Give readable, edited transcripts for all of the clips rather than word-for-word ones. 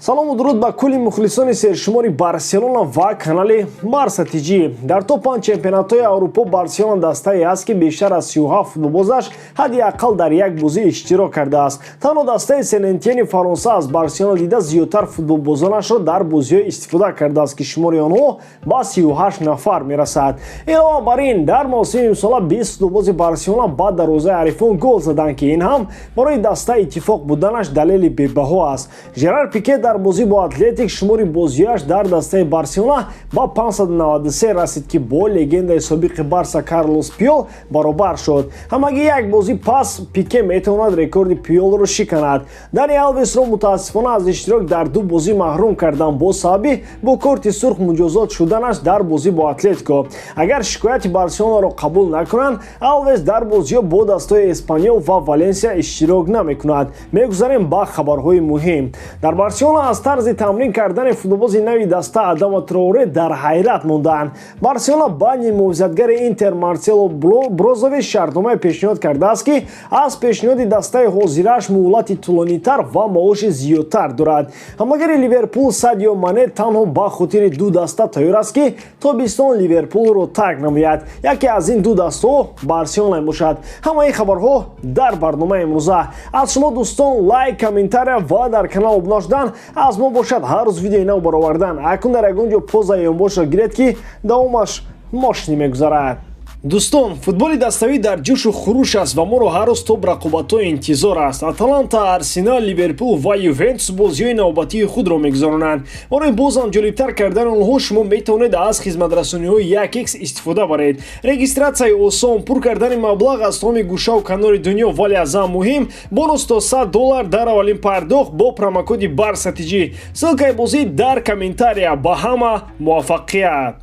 Салому дуруд ба кулли мухлисони сершумори Барселона ва канали Барса ТЖ. Дар топ 5 чемпионатҳои Аврупо Барселона дастае аст, ки бештар аз 37 футболбозаш ҳадди ақал дар як бозӣ иштирок кардааст. Танҳо дастаи Сен-Этьени Фаронса аз Барселона дида зиёдтар футболбозонашро дар бозиҳо истифода кардааст, ки шумори онҳо ба 38 нафар мерасад. Илова бар ин, дар мавсими имсола 20 футболбози Барселона ба дарвозаи ҳарифон гол заданд, ки ин ҳам барои даста иттифоқ буданаш далели бебаҳо аст. Жерар Пике дар бозӣ бо Атлетик шумори бозиҳояш дар дастаи Барселона ба 593 расид, ки бо легендаи собиқи Барса Карлос Пуёл баробар шуд. Ҳамагӣ як бозӣ пас Пике метавонад рекорди Пуёлро шиканад. Дани Алвесро мутаассифона аз иштирок дар ду бозӣ маҳрум карданд бо сабаби бо корти сурх муҷозот шуданаш дар бозӣ бо Атлетико. Агар шикояти Барселонаро қабул накунанд, Алвес дар бозиҳо бо дастаҳои Эспаньол ва Валенсия иштирок намекунад. Мегузарем ба хабарҳои муҳим. Дар Барселона аз тарзи тамрин кардани футболбози нави даста Адама Траоре дар ҳайрат мондаанд. Барселона ба ниммуҳофизатгари Интер Марсело Брозович шартномае пешниҳод кардааст, ки аз пешниҳоди дастаи ҳозирааш муҳлати тӯлонитар ва маоши зиёдтар дорад. Ҳамлагари Ливерпул Садио Мане танҳо ба хотири ду даста тайёр аст, ки тобистон Ливерпулро тарк намояд. Яке аз ин ду дастаҳо Барселона мебошад. Ҳамаи хабарҳо дар барномаи имрӯза. Аз шумо, дӯстон, лайк, комментария ва дар канал обуна шудан. Аз мо бошад ҳар рӯз видеои нав баровардан. Акун дар ягон ҷо пауза ёнбошро гиред, ки давомаш мошинӣ мегузарад. Дӯстон, футболи даставӣ дар ҷӯшу хуруш аст ва моро ҳар рӯз топ рақобатҳо интизор аст. Аталанта, Арсенал, Ливерпул ва Ювентус бозиҳои навбатии худро мегузаронанд. Барои бозам ҷолибтар кардани онҳо шумо метавонед аз хизматрасониҳои 1x истифода баред. Регистратсияи осон, пур кардани маблағ аз тамоми гӯшаву канори дунё, вале аз ҳам муҳим, бонус то 100 доллар дар аввалин пардохт бо промокоди Барса ТЖ. Ссылкаи бозӣ дар комментария. Ба ҳама муваффақият!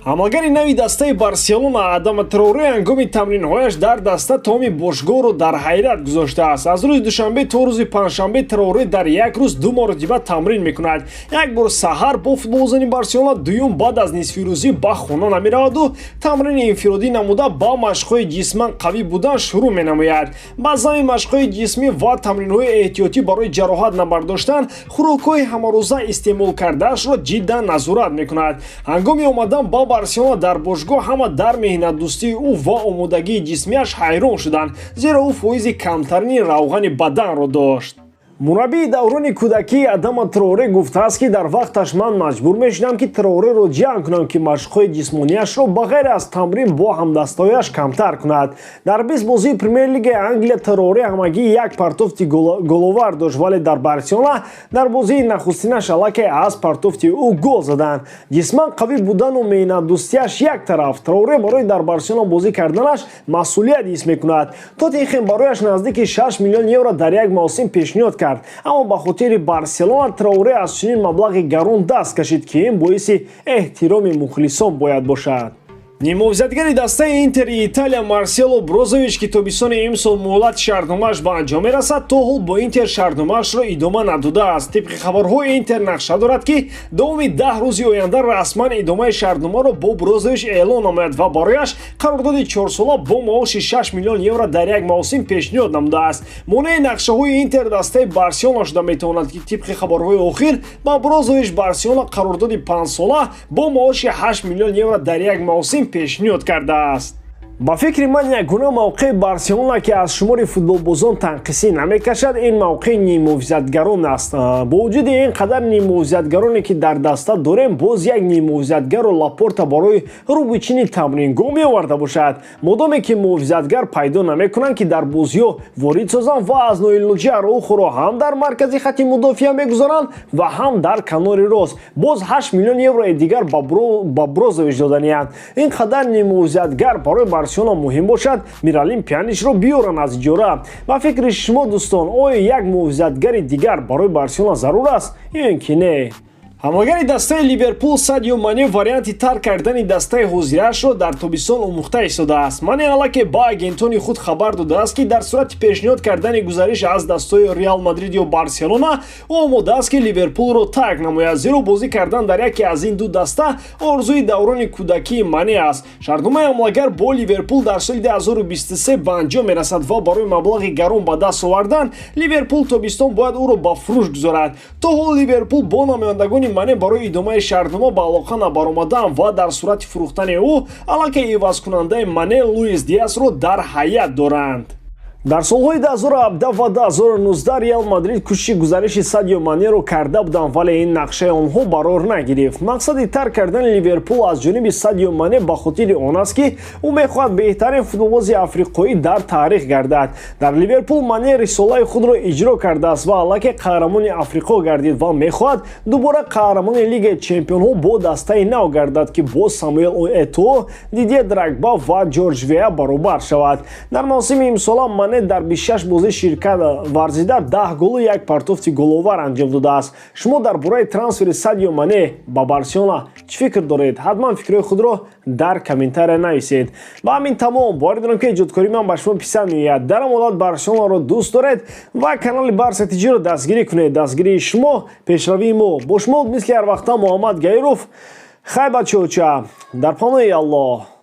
Ҳамлагари нави дастаи Барселона Адама Траоре ҳангоми тамринҳояш дар даста тамоми бошгоҳро дар ҳайрат гузоштааст. Аз рӯзи душанбе то рӯзи панҷшанбе Траоре дар як рӯз ду маротиба тамрин мекунад: як бор саҳар бо футболбозони Барселона, дуюм баъд аз нисфирӯзӣ ба хона намераваду тамрини инфиродӣ намуда, ба машқҳои ҷисман қавӣ будан шурӯъ менамояд. Ба зами машқҳои ҷисмӣ ва тамринҳои эҳтиётӣ барои ҷароҳат набардоштан, хӯрокҳои ҳамарӯза истеъмол кардаашро ҷиддан назорат мекунад. Ҳангоми омадан ба Барселона дар бошгоҳ ҳама дар меҳнатдӯстии ӯ ва омодагии ҷисмиаш ҳайрон шуданд, зеро ӯ фоизи камтарини равғани баданро дошт. Мураббии даврони кӯдакии Адама Траоре гуфтааст, ки дар вақташ ман маҷбур мешудам, ки Траореро ҷанг кунам, ки машқҳои ҷисмонияшро ба ғайр аз тамрин бо ҳамдастаҳояш камтар кунад. Дар 20 бозии Премер-лигаи Англия Траоре ҳамагӣ як партофти головар дошт, вале дар Барселона дар бозии нахустинаш аллакай аз партофти ӯ гол заданд. Ҷисман қавӣ будану меҳнатдӯстиаш як тараф, Траоре барои дар Барселона бозӣ карданаш масъулият ҳис мекунад. Тоттенхем барояш наздики 6 миллион евро дар як мавсим пешниҳод кард, аммо ба хотири Барселона Траоре аз чунин маблағи гарон даст кашид, ки ин боиси эҳтироми мухлисон бояд бошад. Ниммуҳофизатгари дастаи Интери Италия Марсело Брозович, ки тобистони имсол муҳлати шартномааш ба анҷом мерасад, то ҳол бо Интер шартномаашро идома надодааст. Тибқи хабарҳо, Интер нақша дорад, ки давоми 10 рӯзи оянда расман идомаи шартномаро бо Брозович эълон намояд ва барояш қарордоди чорсола бо маоши 6 миллион евро дар як мавсим пешниҳод намудааст. Монеи нақшаҳои Интер дастаи Барселона шуда метавонад, ки тибқи хабарҳои охир ба Брозович Барселона қарордоди панҷсола бо маоши 8 миллион евро дар як мавсим пешниҳод кардааст. Ба фикри ман, ягона мавқеи Барселона, ки аз шумори футболбозон танқисӣ намекашад, ин мавқеи ниммуҳофизатгарон аст. Бо вуҷуди ин қадар ниммуҳофизатгароне, ки дар даста дорем, боз як ниммуҳофизатгарро Лапорта барои рӯбучини тамрингоҳ меоварда бошад. Модоме ки муҳофизатгар пайдо намекунанд, ки дар бозиҳо ворид созанд ва аз ноилоҷӣ Араухоро ҳам дар маркази хати мудофиа мегузоранд ва ҳам дар канори рост. Боз 8 миллион еврои дигар ба Брозович доданианд. Ин қадар ниммуҳофизатгар барои Барселона муҳим бошад, Миралим Пьяничро биёранд аз иҷора. Ба фикри шумо, дӯстон, оё як муҳофизатгари дигар барои Барселона зарур аст ё ин ки не? Ҳамлагари дастаи Ливерпул Садио Мане варианти тарк кардани дастаи ҳозираашро дар тобистон омӯхта истодааст. Мане аллакай ба агентони худ хабар додааст, ки дар сурати пешниҳод кардани гузариш аз дастҳои Реал Мадрид ё Барселона, ӯ омодааст, ки Ливерпулро тарк намояд, зеро бозӣ кардан дар яке аз ин ду даста орзуи даврони кӯдакии Мане аст. Шартномаи ҳамлагар бо Ливерпул дар соли 2023 ба анҷом мерасад ва барои маблағи гарон ба даст овардан Ливерпул тобистон бояд ӯро ба фурӯш гузорад. То ҳол Ливерпул бо намояндагони Мане барои идомаи шартнома ба алоқа набаромадаанд ва дар сурати фурӯхтани ӯ аллакай ивазкунандаи Мане, Луис Диасро дар ҳайат доранд. Дар солҳои 2017 ва 2019 Реал Мадрид кӯшиши гузариши Садио Манеро карда буданд, вале ин нақшаи онҳо барор нагирифт. Мақсади тарк кардани Ливерпул аз ҷониби Садио Мане ба хотири он аст, ки ӯ мехоҳад беҳтарин футболбози африқоӣ дар таърих гардад. Дар Ливерпул Мане рисолаи худро иҷро кардааст ва аллакай қаҳрамони Африқо гардид ва мехоҳад дубора қаҳрамони Лигаи чемпионҳо бо дастаи нав гардад, ки бо Самуэл Этоо, Дидье Дрогба ва Ҷорҷ Веа баробар шавад. Дар мавсими имсола Мане дар 26 бозӣ ширкат варзида, 10 голу як партофти головар анҷом додааст. Шумо дар бораи трансфери Садио Мане ба Барселона чӣ фикр доред? Ҳатман фикрҳои худро дар комментария нависед. Ба ҳамин тамом. Боварӣ дорам, ки эҷодкории ман ба шумо писанд меояд. Дар ҳамон ҳолат Барселонаро дӯст доред ва канали Барса Тиҷиро дастгирӣ кунед. Дастгирии шумо пешравии мо. Бо шумо мисли ҳар вақта Муҳаммад Гаиров. Хай, бачаоча, дар паноҳи Аллоҳ.